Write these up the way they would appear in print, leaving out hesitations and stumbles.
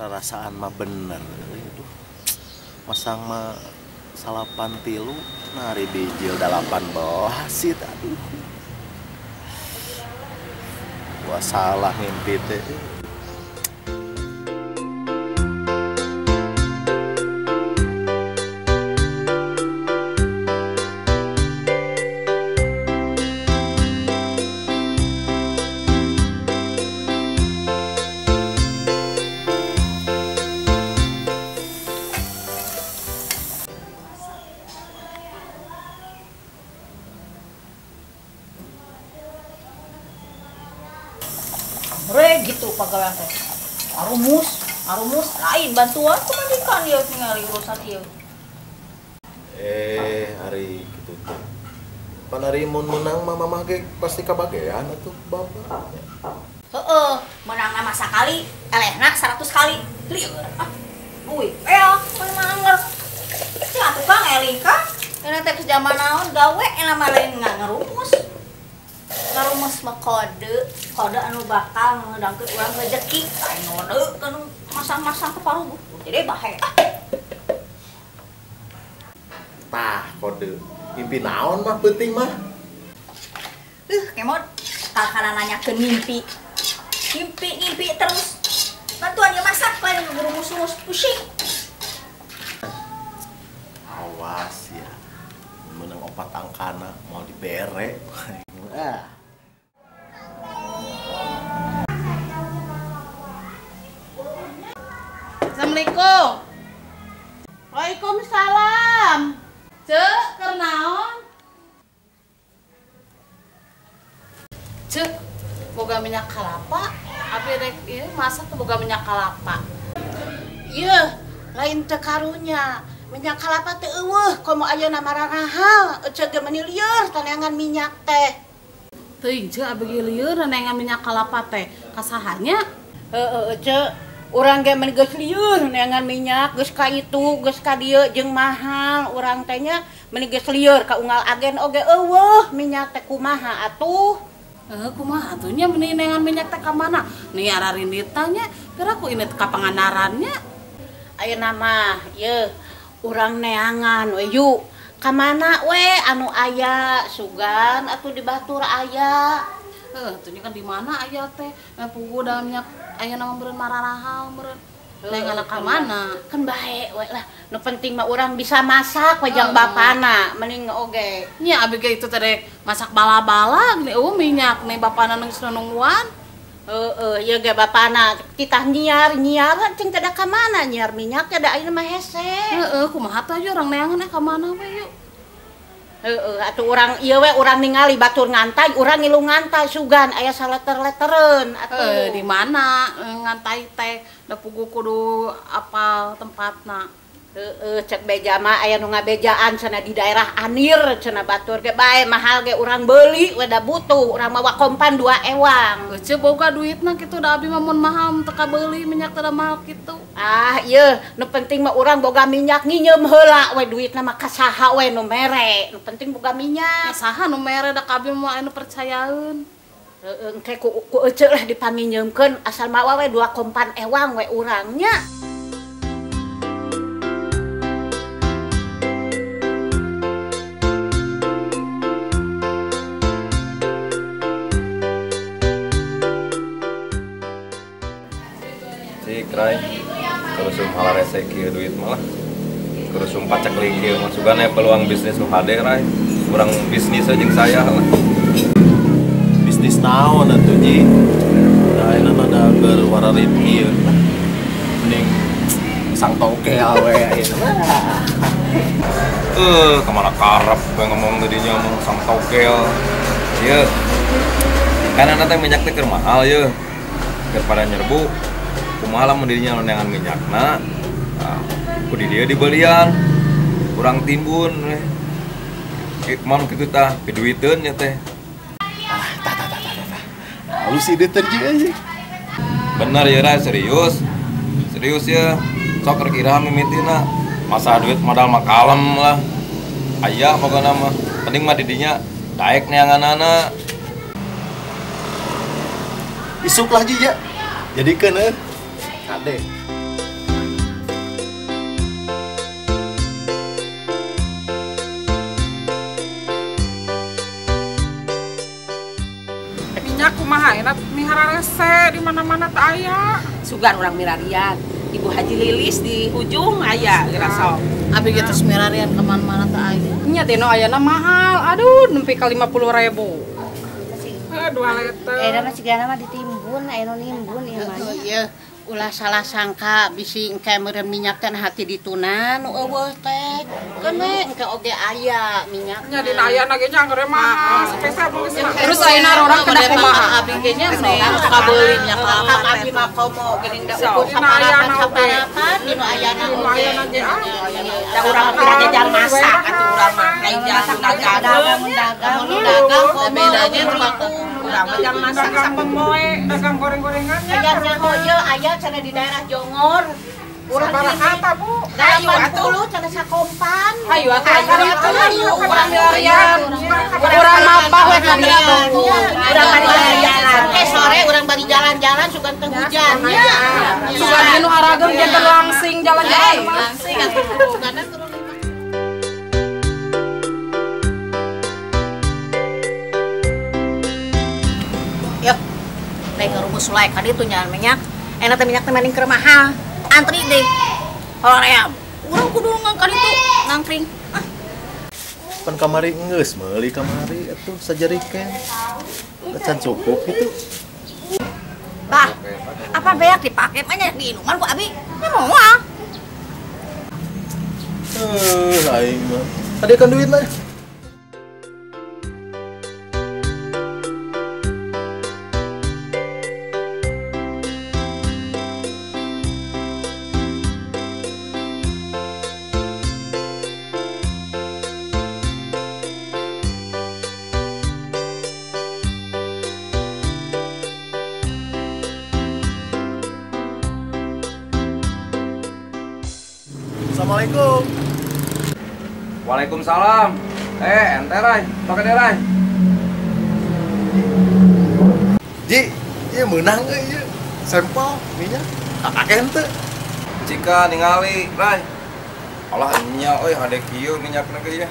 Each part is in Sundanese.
Rarasaan mah bener. Aduh. Masang mah 8 3 nari bijil 18 sih, aduh. Gua salah ngimpi teh. Re gitu pagawean teh. Arumus, arumus lain bantuan pamajikan ieu tingali urusan ieu. Eh, ari kitu teh. Pan ari mun meunang mah mamah ge pasti kabagean atuh bapak. Heeh, meunangna mah sakali, elehna 100 kali. Lieur ah. Uy, ea, mun mangger. Cing atuh Kang eling Kang. Euna teh geus zaman naon gawe euna mah lain ngarumus. Ngarumus mah kode, kode anu bakal ngedangkeun urang rezeki. Lain ngode kanu masang-masang ke paruguh. Jadi bahe. Tah, kode. Mimpi naon mah penting mah. Kemot kakana nanyakeun mimpi. Mimpi-mimpi terus. Bantuan ya masak lain ngurumus-rumus pusing. Awas ya. Menang 4 angkana mau dibere. Ah. Assalamualaikum. Waalaikumsalam. Cek, keur naon? Cek, boga minyak kalapa. Abi rek ieu masak teu boga minyak kalapa. Ieu, lain teu karunya. Minyak kalapa teu eueuh, komo ayeuna mararahal. Ece ge meuni lieur taneangan minyak teh. Teuing ceu abi ge lieur neangan minyak kalapa teh. Kasahanya? Heeh, Ece. Urang ge meuni geus lieur neangan minyak, geus ka itu, geus ka dieu jeung mahal. Urang teh nya meuni geus lieur ka unggal agen oge eueuh minyak teh kumaha atuh. Kumaha atuh nya meuni neangan minyak teh ka mana? Nih ararindita nya, piraku ini ka Pangandaran nya. Ayeuna mah ieu urang neangan we yuk. Ka mana we anu aya sugan atuh di batur aya. Atuh nya kan di mana aya teh? Puguh da minyak ayeuna mah meureun mararahal meureun. Neangan ka mana? Kan bae we lah. Nu penting mah urang bisa masak we jang bapana mending oge. Nya abi ge itu teh rek masak bala-bala gini eueuh minyak nih bapana geus nungguan. Heeh, ieu ge bapana titah nyiar-nyiar cing teh da ka mana nyiar minyak teh da ayeuna mah hese. Heeh, kumaha teh urang neangan ka mana we yuk. Heeh, atuh urang ieu we urang ningali batur ngantai, urang ngilu ngantai sugan aya saleter-letereun atuh. Di mana ngantai teh da puguh kudu apal tempatna. Heeh, cek beja mah aya nu ngabejaan cenah di daerah Anir cenah batur ge bae mahal ge urang beuli we da butuh, urang mawa kompan 2 ewang. Ece boga duitna kitu da abi mah mun mahal teu kabeuli minyak teh da mahal kitu. Ah, ieu nu penting mah urang boga minyak nginyeum heula we duitna mah ka saha we nu mere, nu penting boga minyak. Ya saha nu mere da ka abi mah anu percayaeun. Heeh, engke ku ece lah dipanginyeumkeun asal mawa we 2 kompan ewang we urang nya. Cik, Rai, kerusum halarese kieu duit malah kerusum paceklik kieu mah sugan aya peluang bisnis nu hade Rai. Urang bisnis jeung saya lah. Bisnis naon atuh Ji? Da ayeuna mah da keur wararit kieu. Mending sang togel we ayeuna. Kamana karep we ngomong tadinya ngomong sang togel. Ieu. Kan ayeuna teh minyak teh keur mahal yeuh. Keur pada nyerbu. Kumaha lamun dirinya neangan minyakna, nah, ku di dieu dibelian, kurang timbun we. Kumaha nu kitu tah, piduiteun nya teh. Ah, tah tah tah tah. Halus ide teh euy. Bener ya Rai, serius. Serius ya. Sok rek iraha mimitina. Masa duit modal mah kalem lah. Aya pokona mah. Penting mah di dinya daek neanganana. Isuk lah Ji ya. Jadikeun euy. Kade. mararese di mana-mana teu aya. Sugan urang milarian. Ibu Haji Lilis di ujung aya geura sok. Abi ge terus milarian ka mana-mana teu aya. Nya teh nu ayana mahal. Aduh, nepi ka 50.000. Heuh, 2 liter. Eta mah sigana mah ditimbun, aya nu nimbun ieu mah. Ieu ulah salah sangka bisi engke meureun minyak teh hati dituna nu eueuh teh. Keun we engke oge aya minyak. Nya dina ayana ge nya anggar mahal, spesial geus mah. Terus ayeuna urang kedah kumaha? Abi ge nya kabeuli minyak kelapa. Abi mah komo geuning da ukur saparapat dinu ayana oge. Da urang pira jajan masak atuh urang mah lain jalan dagang. Mun dagang komo bedanya tuh urang mah jang masak sapopoe, dagang goreng-gorengan nya. Aya nyaho ieu aya cenah di daerah Jongor. Urang sabaraha Bu? 80 cenah sakompan. Hayu atuh hayu urang milarian. Urang mapah we ka ditu. Urang bari jalan-jalan. Sore urang bari jalan-jalan sugan teu hujan. Sugan nu arageung janten langsing jalan-jalan. Langsing atuh sugana turun. Yuk, naik ke rumah Sulai ka ditu nya minyak. Enak teh minyak teh mending keur mahal. Antri deh. Hoream. Urang kudu ngangkat itu nangkring. Ah. Pan kamari geus meuli kamari atuh sajeriken. Can cukup gitu. Bah, apa beak dipake mah nya diinuman ku abi. Nya moal. Aing mah. Tadi kan duit lah. Assalamualaikum. Waalaikumsalam. Ente Ray, pakai deh Ray. Ji, ieu meunang euy ieu. Sampel minyak kakak ente. Jika ningali Ray. Alah nya euy hade kieu minyakna ge ieu.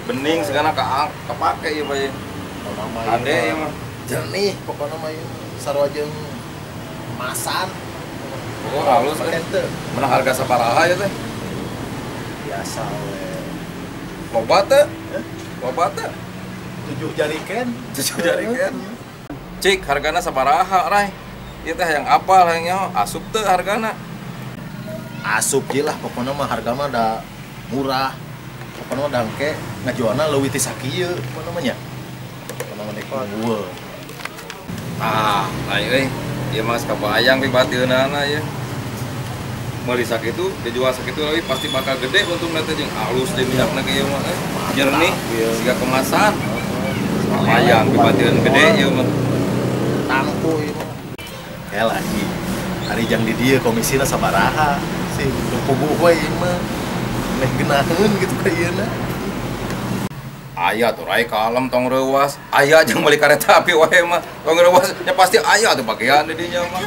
Bening segala ka kapake ieu bae. Hade ieu mah. Jernih pokona mah ieu sarua jeung masan. Oh, halus teh. Menang harga sabaraha ya teh? Biasa we. Loba teh? Loba teh? 7 jariken. 7 jariken. Cik, hargana sabaraha, Ray? Ieu teh hayang apal hayang nyaho, asup teu hargana? Asup ieu lah pokona mah harga mah da murah. Pokona mah da engke ngajualna leuwih ti sakieu pokona mah nya. Pokona mah dek eueuh. Ah, lain euy. Ieu mah geus kabayang pibateunana ieu. Meuli sakitu, dijual sakitu lagi pasti bakal gede untungna teh jeung alus deui minyakna ge ieu mah jernih siga kemasan. Kabayang pibateun gede ieu mah. Tangku ieu mah. Elah Ji, ari jang di dieu komisina sabaraha sih puguh we ieu mah. Meh geunaheun gitu ka ieuna. Aya tuh Rai kalem tong reuwas. Aya jeung meuli kareta api wae mah. Tong reuwas nya pasti aya tuh bagian di dinya mah.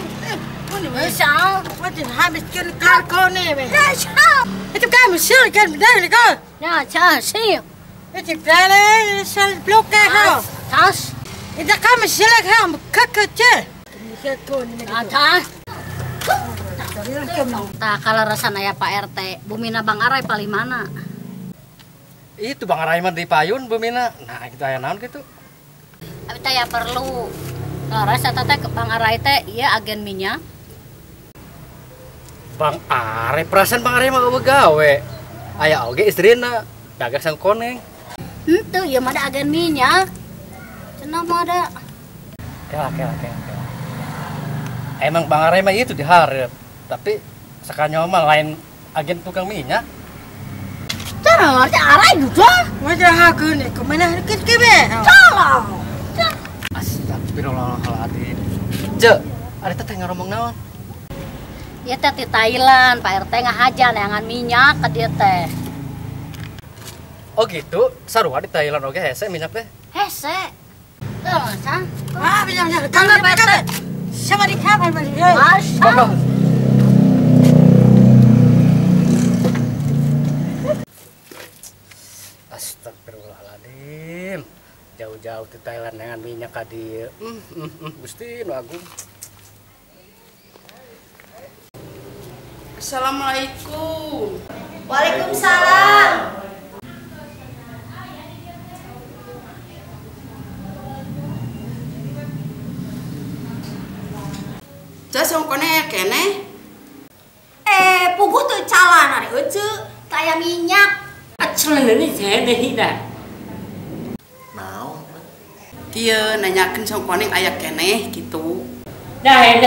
Tah kalau rasana ya Pak RT, bumina Bang Arai paling mana? Itu Bang Arai mah di payun bumina. Nah, gitu aya naon gitu. Abi teh ya perlu. Leres eta teh Bang Arai teh ieu agen minyak. Bang Arai perasaan Bang Arai mah eueuh gawe. Aya oge istrina dagang sang koneng. Henteu ieu mah da agen minyak. Cenah mah da. Kela. Emang Bang Arai mah itu diharap, tapi sakanyo mah lain agen tukang minyak. Cara ngerti Arai juga. Salah. Astagfirullahaladzim. Ce, ada teh ngomong naon? Ieu teh di Thailand, Pak RT ngahaja neangan minyak ka dieu teh. Oh gitu, sarua di Thailand oge hese minyak teh. Hese. Teu sang. Ah, minyak. Kang Pak RT. Siapa di kapan Masya. Astagfirullahaladzim. Jauh-jauh Puguh ti Thailand dengan minyak ka dieu. Gusti nu agung. Assalamualaikum. Waalaikumsalam. Ceu songkone aya keneh? Puguh teu calan ari euceu, teu aya minyak. Naon? Kieu nanyakeun songkone aya keneh kitu. Nahi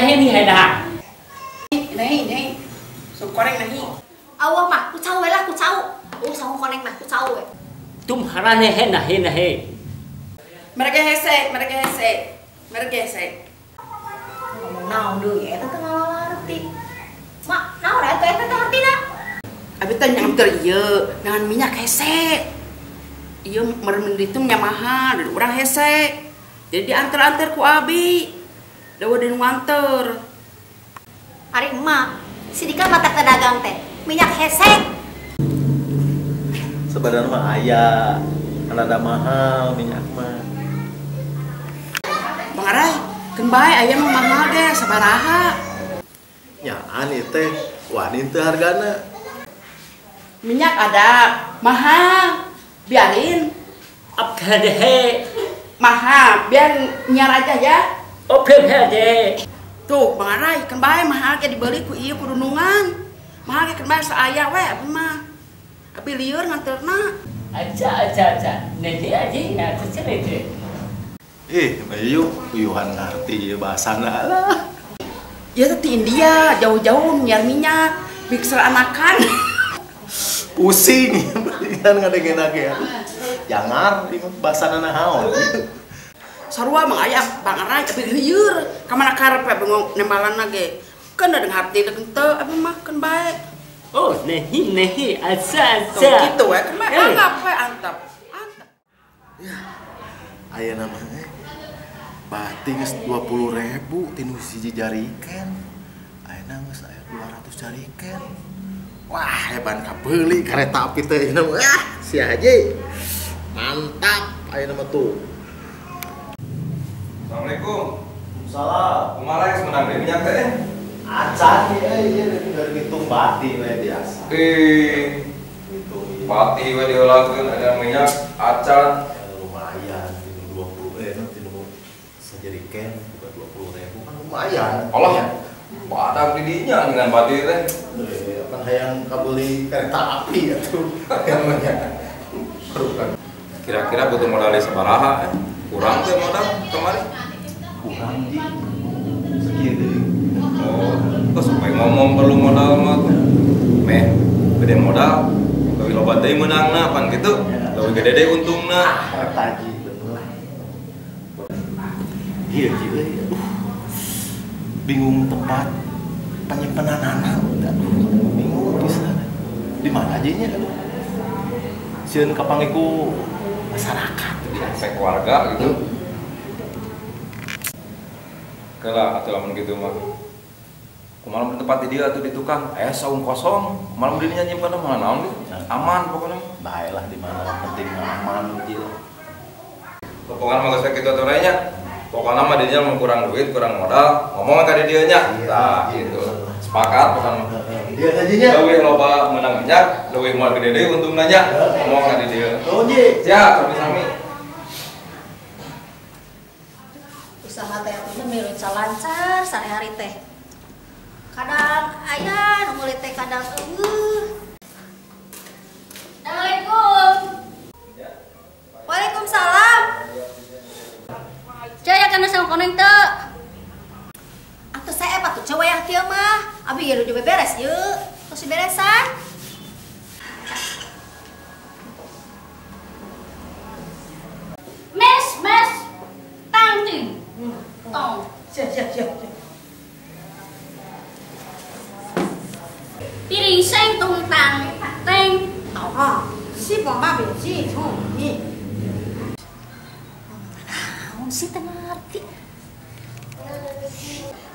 nahi. Songkoreng nahi. Awah mah ku cau we lah ku cau. Songkoreng mah ku cau we. Mereka hese, mereka hese. Mereka hese. Ngomong naon deui eta teu ngalarti. Mak, naon eta eta teu ngartina? Abi teh nyanter ieu, dengan minyak hese. Ieu meureun ditu nya mahal, dari urang hese. Jadi dianter-anter ku abi. Da deui nganter. Ari emak, sidika mata teh dagang teh, minyak hese. Sebenarnya mah aya, kan ada mahal minyak mah. Bang Arai, keun bae aya mah mahal deh sabaraha. Nyaan ieu teh, wani teu hargana. Minyak ada, mahal. Biarin. Mahal, biar nyiar aja ya. Tuh, Bang Arai, keun bae mahal ge dibeli ku ieu ku dunungan. Mahal ge keun bae saaya we abi mah. Abi lieur nganterna. Ih, Bayu, uyuhan ngarti ieu bahasana lah. Ieu teh ti India, jauh-jauh nyiar minyak, mixer anakan. Pusing kan ngadengin ge. Jangar ieu bahasana naon. Sarua mah aya Bang Arai abi lieur, ka mana karep we bengong nembalanna ge. Keun da harti da teu abi mah keun bae. Tuh kitu we keun bae anggap we antep. Antep. Aya nama bati geus 20.000 tinu hiji jariken. Ayeuna geus aya 200 jariken. Wah, heban kabeuli kereta api teh ayeuna mah. Ah, si Haji. Mantap ayeuna mah tuh. Assalamualaikum. Salam. Kumaha geus menang deui minyak teh? Acan ieu ieu dari ngitung bati we biasa. Ngitung ieu. Bati we diheulakeun ada minyak acan. Lumayan tinu 20 tinu sajeriken buka 20.000 kan lumayan. Alah, badak di dinya dengan bati teh. Kan hayang kabeli kereta api atuh. Kira-kira butuh modal sabaraha? Kurang teh modal kemarin? Kurang ji. Sekieu deui. Oh, terus sampai ngomong perlu modal mah tuh. Meh, gede modal, leuwih loba deui meunangna pan kitu. Leuwih gede deui untungna. Eta ji bener lah. Ieu ji euy, aduh. Bingung tempat penyimpananana, aduh, bingung pisan. Di mana aja nya aduh. Sieun kapanggih ku masyarakat sampai keluarga gitu. Kelah atuh lamun kitu mah. Kumaha mun tempat di dieu atuh di tukang, aya saung kosong, kumaha mun di dinya nyimpen mah naon gitu. Aman pokona. Bae lah di mana penting aman gitu. Pokona mah geus kitu atuh nya. Pokona mah dinya mun kurang duit, kurang modal, ngomong ka di dieu nya. Tah gitu. Sepakat pokona mah. Dieu aja nya. Leuwih loba meunang minyak, leuwih moal gede deui untungna nya. Ngomong ka di dieu. Nuhun ji. Siap, sami-sami. Usaha teh atuh milu lancar sehari-hari teh. Kadang aya nu meuli teh kadang eueuh. Assalamualaikum. Waalaikumsalam. Ceu aya kana sang koneng teu? Atuh saep atuh ceu wayah kieu mah. Abi ieu udah beres ieu. Tos beresan. Mes mes tang ting. Tong. Siap siap siap. Piring seng tung tang teng. Oh, si bomba benci, nih. Naon sih teu ngarti.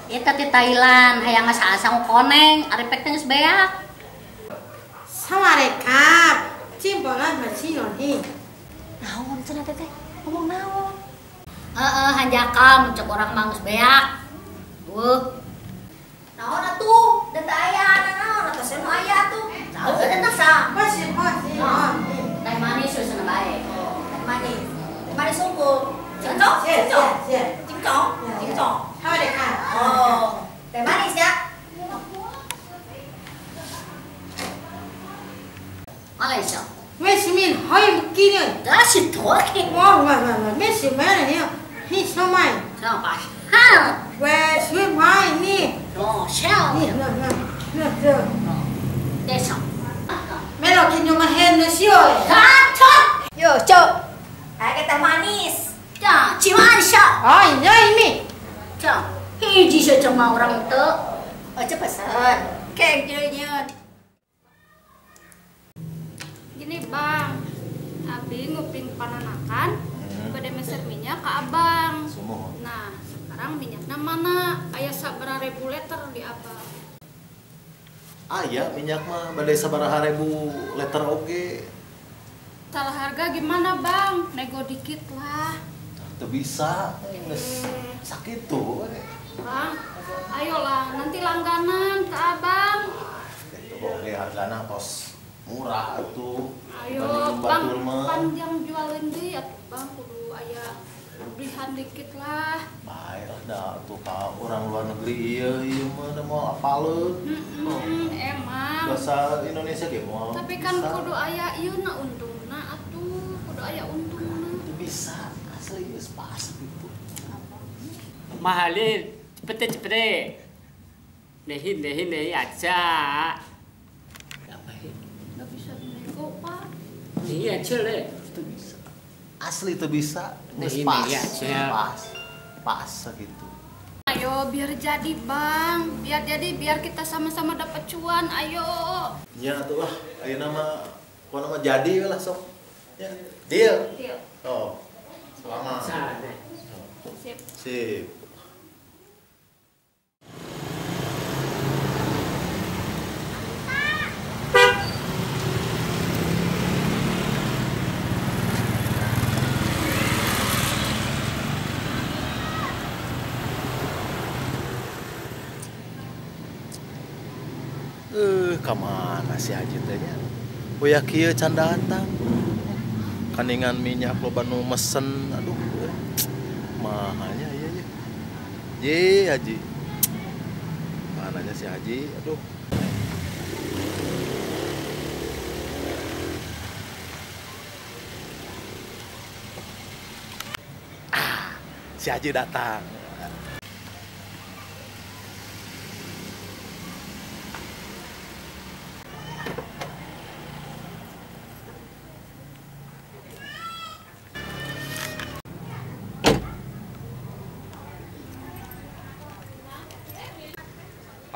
Eta ti Thailand hayang ngasang koneng, ari pek teh geus beak. Sawarekap, cimbolan masih nih. Naon cenah teh? Ngomong naon? Heeh, hanjakal mun cek urang mah geus beak. Eueuh. Naon atuh? Da teu aya naon atuh nu aya atuh. Heueuh teh sa. Masih masih. Teh manis cenah bae. Teh manis. Teh manis unggul. Cincong, cincong. Cincong, cincong. Oh, teh manis ya. Malaysia. 没好有几呢？那是多去。我没什么了，你什么？上把哈。我什么你？哦，笑。你那这。得上。没老听你们喊那笑。啊，错。哟，走。来个teh manis. 这几万笑。哎，那咪。这，hiji cuma orang teu. Oh, cepet. Keng jadinya. Gini bang, Abi nguping pananakan, pada meser minyak ke abang. Semua. Nah, sekarang minyaknya mana? Ayah sabaraha ribu liter di abang. Aya minyak mah badai sabaraha ribu liter oge. Salah harga gimana bang? Nego dikit lah. Teu bisa, geus sakitu. Bang, ayolah nanti langganan ke abang. Itu oge hargana tos murah atuh. Ayo bang, panjang jualin deui atuh bang, kudu aya lebihan dikit lah. Bae lah dah atuh ka orang luar negeri ieu ieu mah da moal apaleun. Emang. Bahasa Indonesia ge moal. Tapi kan kudu aya ieu na untungna atuh, kudu aya untungna. Teu bisa, asli geus pas gitu. Mahalin, cepet cepet. Nehin nehin nehin aja. Nggak bisa dinego, Pak. Iya, cile. Itu bisa. Asli itu bisa. Nih, pas. Iya, pas. Pas segitu. Ayo biar jadi, Bang. Biar jadi, biar kita sama-sama dapat cuan. Ayo. Ya atuh lah. Ayo nama kok nama jadi lah sok. Ya. Deal. Deal. Oh. Selamat. Sip. Sip. Kemana si Haji teh nya? Uya kieu can datang. Kaningan minyak loba nu mesen, aduh. Mahalnya ieu ieu. Ye Haji. Mananya si Haji, aduh. Ah, si Haji datang.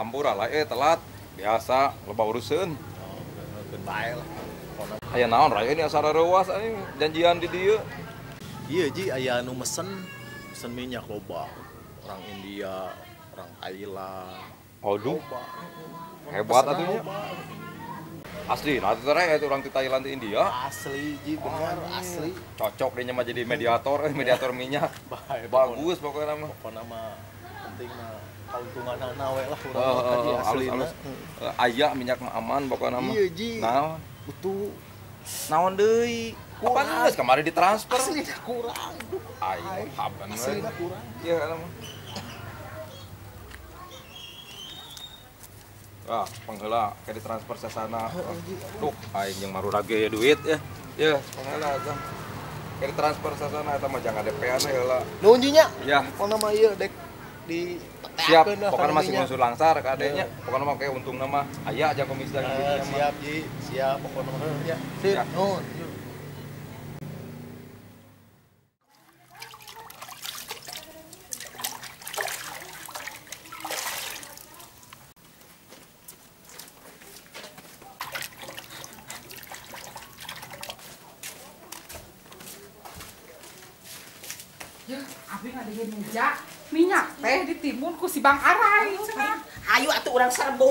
Hampura lah, telat biasa loba urusan. Bae lah. Aya naon raya ini asal reuas aing janjian di dieu. Iya ji, aya anu mesen minyak loba. Orang India, orang Thailand. Aduh. Hebat atuh nya. Asli, nah itu raya itu orang di Thailand di India. Asli ji, benar asli. Cocok dia mah jadi mediator, mediator minyak. Bagus pokoknya mah. Pokoknya mah penting mah keuntungan we lah urang mah ji aslina. Aya minyak mah aman pokokna mah. Iya ji. Naon? Utuh. Naon deui? Apa geus kamari ditransfer? Aslina kurang. Aing haban we. Aslina kurang. Iya kana mah. Ah, pangheula ke ditransfer sasana. Duh, aing jeung marurage ya duit ya. Ya, pangheula eta. Ke ditransfer sasana eta mah jangan DP-an heula. Nuhun ji nya. Ya. Pokona mah ieu dek di siap, pokoknya masih ngusul langsar ke adanya. Pokoknya mah kayak untung nama aya aja komisi lagi gitu. Siap ji, siap pokoknya mah ya. Sip. Nuhun. Ya, abi ngadegin meja minyak teh ditimbun ku si Bang Arai cenah. Hayu atuh urang serbu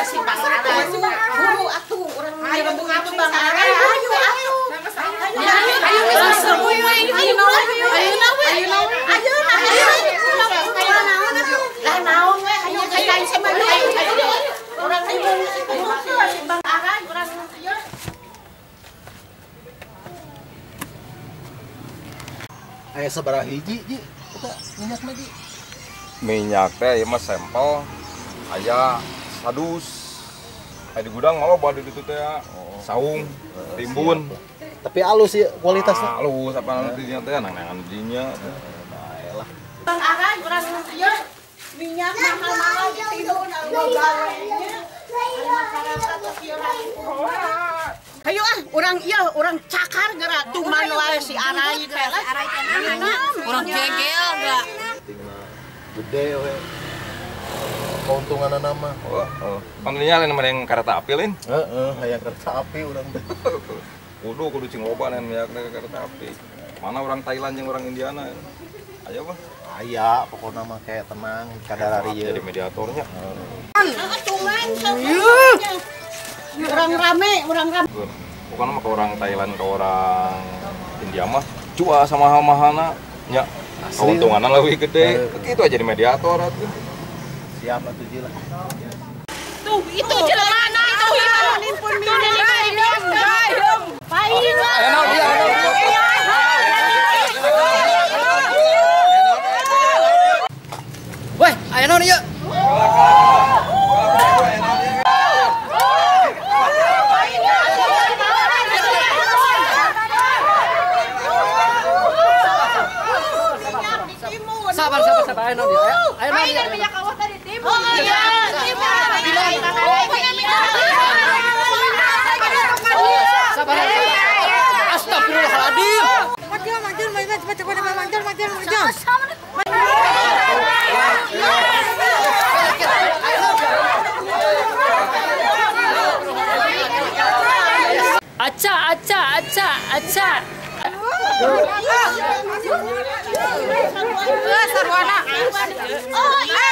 si Bang Arai. Buru atuh urang nyerbu ka Bang Arai. Hayu atuh. Ayo geus serbu we. Ayo ayo ayo. Ayo ayo. Lah naon we ayo kain sama ayo. Urang Bang Aran urang ieu. Aya sabaraha hiji ji eta minyak mah ji? Minyak teh ieu mah sampel aya 100. Aya di gudang malah loba di ditu teh saung, timbun. Tapi alus ya kualitasnya. Alus apa nanti dinya teh nang-nangan dinya. Bae lah. Bang Aran urang ieu minyak mahal-mahal ditimbun anu gawe nya. Ayo ah, urang ieu urang cakar geura tuman wae si Arai teh lah. Urang jengkel geura. Gede we. Keuntunganna mah. Heeh. Panggilnya lain mah yang kereta api lain. Heeh, hayang kereta api urang teh. Kudu kudu cing loba lain minyak kereta api. Mana orang Thailand jeung orang Indiana. Ayo mah. Aya pokokna mah kayak tenang kadar ieu. Jadi mediatornya. Cuman orang rame, orang rame. Bukan mah ke orang Thailand, ke orang India mah cua sama mahal-mahalna nya. Keuntunganna leuwih gede. Kitu aja di mediator atuh. Siap atuh ji lah. Tuh, itu jelema na itu nimpun minyak. Pain. Weh, aya naon ieu? Sabar, sabar, sabar. Ayo naon ieu? Ayo naon ieu? Minyak awah tadi timbun. Oh iya, Sabar, sabar. Astagfirullahaladzim. Aca, aca, aca, aca. Sarwana. Oh iya.